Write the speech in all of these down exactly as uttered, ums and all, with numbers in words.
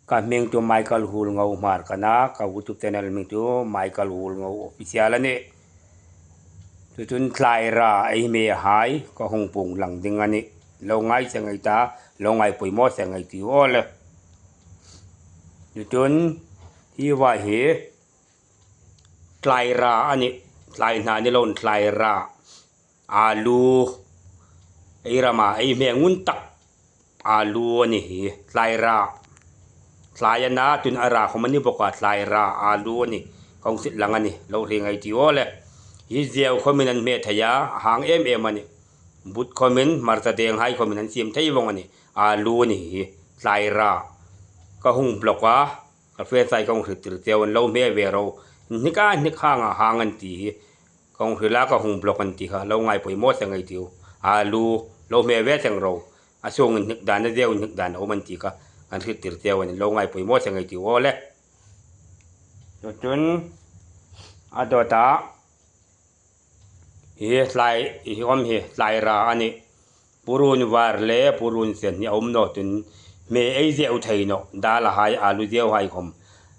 Ka hming chu Michael Hulngo Hmar ka nih a, ka YouTube channel hming chu Michael Hulngo Official a nih. Chu chun tlaira ei hmehai ka hung puong lang ding a nih. Lo ngai seng ei ta, lo ngai poimaw seng ei tiu aw le. Chu chun hi va hi tlaira a nih, tlai hna ni lo tlaira. Alu, ei rama ei hme ngun tak alu a nih hi, tlaira. Tlai a na, tun a ra khawm a ni bawk a, tlaira alu a nih. Kawng sit lang a nih, lo hre ngei tiu aw le. Hi zeu khawmin an hme thei a, a hang em em a nih. But khawmin, marcha deng hai khawmin an siem thei vong a nih. Alu a nih hi, tlaira. Ka hung block a, ka friends hai kawng hriettir cheu an lo hme ve ro. Hnik a hnik hang a hang an ti hi. Kawng hril a ka hung block an ti kha, lo ngai poimaw seng ei tiu. Alu, lo hme ve seng ro. A sung inhnik dan, a zeu inhnik dan a um an ti kha, kan hriettir cheu a nih, lo ngai poimaw seng ei tiu aw le. Chu chun, a dawta, hi tlai, hi khawm hi, tlaira a nih. Purun var le purun sen hi a um naw chun hme ei zeu thei nawh, dal hai, alu zeu hai khawm,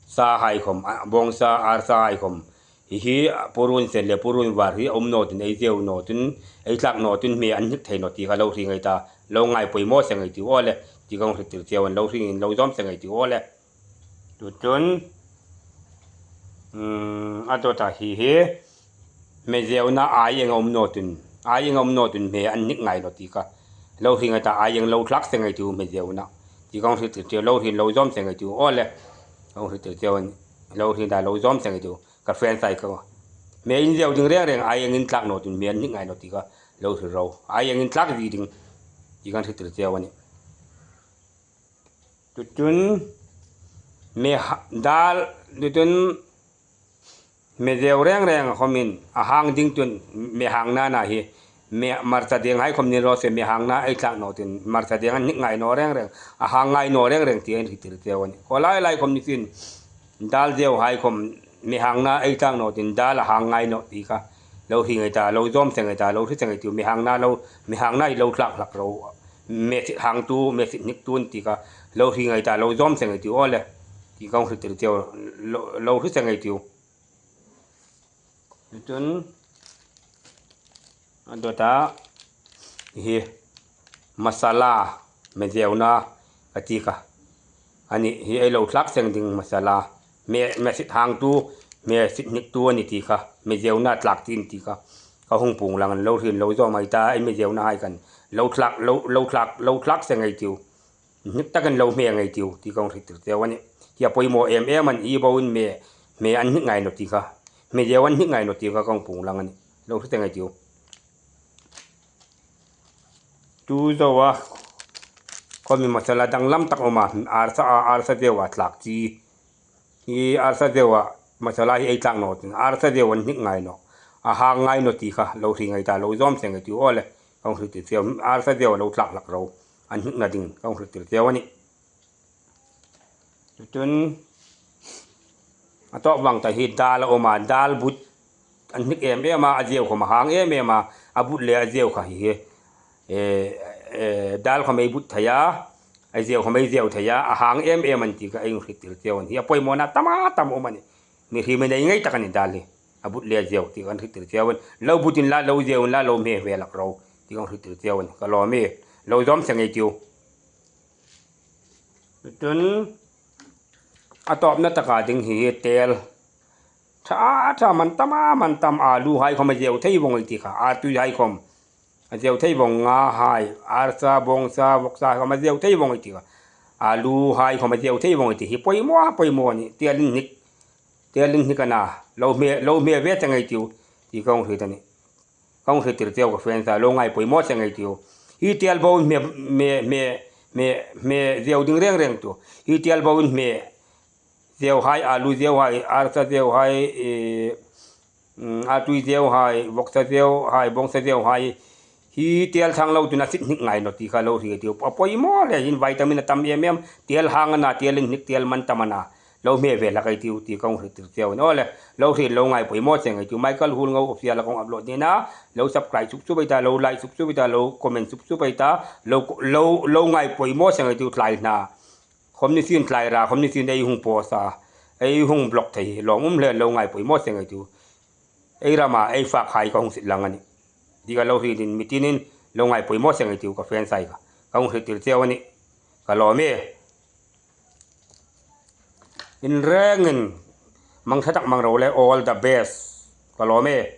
sa hai khawm, a, bawngsa, arsa hai khawm. Hi hi purun sen le purun var hi a um naw chun ei zeu naw chun, ei tlak naw chun hme an hnik thei nawh ti kha lo hre ngei ta, lo ngai poimaw seng ei tiu aw le, ti kawng hriettir cheu a nih, lo hre in lo zawm seng ei tiu aw le. Chu chun, um, a dawta hi hi, hme zeuna ai eng a um naw chun, ai eng a um naw chun hme an hnik ngai nawh ti kha. Lo hre ngei ta, ai eng lo tlak seng ei tiu hme zeuna. Ti kawng hriettir cheu, lo hre in lo zawm seng ei tiu aw le. Kawng hriettir cheu a nih, lo hre in ta lo zawm seng ei tiu. Ka friends hai kha. Hme in zeu ding reng reng, ai eng in tlak naw chun hme an hnik ngai nawh ti kha. Lo hre ro. Ai eng in tlak zie ding. Ti kawng hriettir cheu a nih. Chu chun, hme ha-, dal, chu chun, hme zeu reng reng khawmin, a hang ding chun, hme hang na na hi, hme marcha deng hai khawm ni raw se, hme hang na ei tlak naw chun, marcha deng an hnik ngai naw reng reng, a hang ngai naw reng reng ti an hriettir cheu a nih. Khaw lai lai khawm ni sin, dal zeu hai khawm, hme hang na ei tlak naw chun dal a hang ngai nawh ti kha. Lo hre ngei ta, lo zawm seng ei ta, lo hre seng ei tiu, hme hang na lo, hme hang na hi lo tlak hlak ro. Hme sit hang tu, hme sit hnik tu an ti kha. Lo hre ngei ta, lo zawm seng ei tiu aw le. Ti kawng hriettir cheu, lo, lo hre seng ei tiu. Chu chun, a dawta, hi, masala, hme zeuna, ka ti kha. A nih hi ei lo tlak seng ding masala. Hme, hme sit hang tu, hme sit hnik tu a nih ti kha. Hme zeuna tlak ti an ti kha. Ka hung puong lang a nih, lo hre in lo zawm ei ta, ei hme zeuna hai khan. Lo tlak, lo, lo tlak, lo tlak seng ei tiu. Hnik takin lo hme ngei tiu, ti kawng hriettir cheu a nih. Hi a poimaw em em a nih, hi boin hme, hme an hnik ngai nawh ti kha. Hme zeu an hnik ngai nawh ti kha kawng puong lang a nih. Lo hre seng ei tiu. Tu zoa, khawmi masala danglam tak a um a, arsa a, arsa zeu a tlak chi. Hi arsa zeu a, masala hi ei tlak naw chun, arsa zeu an hnik ngai nawh. A hang ngai nawh ti kha, lo hre ngei ta, lo zawm seng ei tiu aw le. Kawng hriettir cheu, arsa zeu a lo tlak hlak ro. An hnikna ding, kawng hriettir cheu a nih. Chu chun, a tawp vang ta hi dal a um a, dal but an hnik em em a, a zeu khawm a hang em em a, a but le a zeu kha hi hi. E, e, dal khawm ei but thei a, a zeu khawm ei zeu thei a, a hang em em an ti kha ei hung hriettir cheu a nih. Hi a poimawna tam a tam a um a nih. Mi hre mi nei ngei tak a nih dal hi. A but le a zeu ti kan hriettir cheu a nih. Lo but inla, lo zeu inla, lo hme ve hlak ro. Ti kan hriettir cheu a nih. Ka lawm e. Lo zawm seng ei tiu. Chu chun, a tawpna taka ding hi hi tel. Ṭha, ṭha, man tam a, man tam, alu hai khawm a zeu thei vong ei ti kha, artui hai khawm. A zeu thei vong, nga hai, arsa, bawngsa, vawksa hai khawm a zeu thei vong ei ti kha. Alu hai khawm a zeu thei vong ei ti hi poimaw, poimaw a nih, tel inhnik. Tel inhnik a na, lo hme, lo hme ve seng ei tiu, ti kawng hriet a nih. Kawng hriettir cheu ka friends a, lo ngai poimaw seng ei tiu. Hi tel boin hme, hme, hme, hme, hme zeu ding reng reng tu. Hi tel boin hme zeu hai, alu zeu hai, arsa zeu hai, e, mm, artui zeu hai, vawksa zeu hai, bawngsa zeu hai. Hi tel thang lo chun a sit hnik ngai nawh ti kha lo hre ei tiu. A poimaw le hin vitamin a tam em em. Tel hang a na, tel inhnik, tel man tam a na. Lo hme ve hlak ei tiu, ti kawng hriettir cheu a nih. Aw le, lo hre in lo ngai poimaw seng ei tiu. Michael Hulngo Official a kawng upload ni na. Lo subscribe sup sup ei ta, lo like sup sup ei ta, lo comment sup sup ei ta. Lo, lo, lo ngai poimaw seng ei tiu tlai hna. khawm ni sin, tlai ra khawm ni sin ei hung post a, ei hung block thei hi lawmum hle, lo ngai poimaw seng ei tiu. Ei rama ei fak hai ka hung sit lang a nih. Ti ka lo hriet in, mitinin lo ngai poimaw seng ei tiu, ka fans hai kha ka hung hriettir cheu a nih. Ka lawm e. Inrengin mang ṭha tak mang ro le, all the best. Ka lawm e.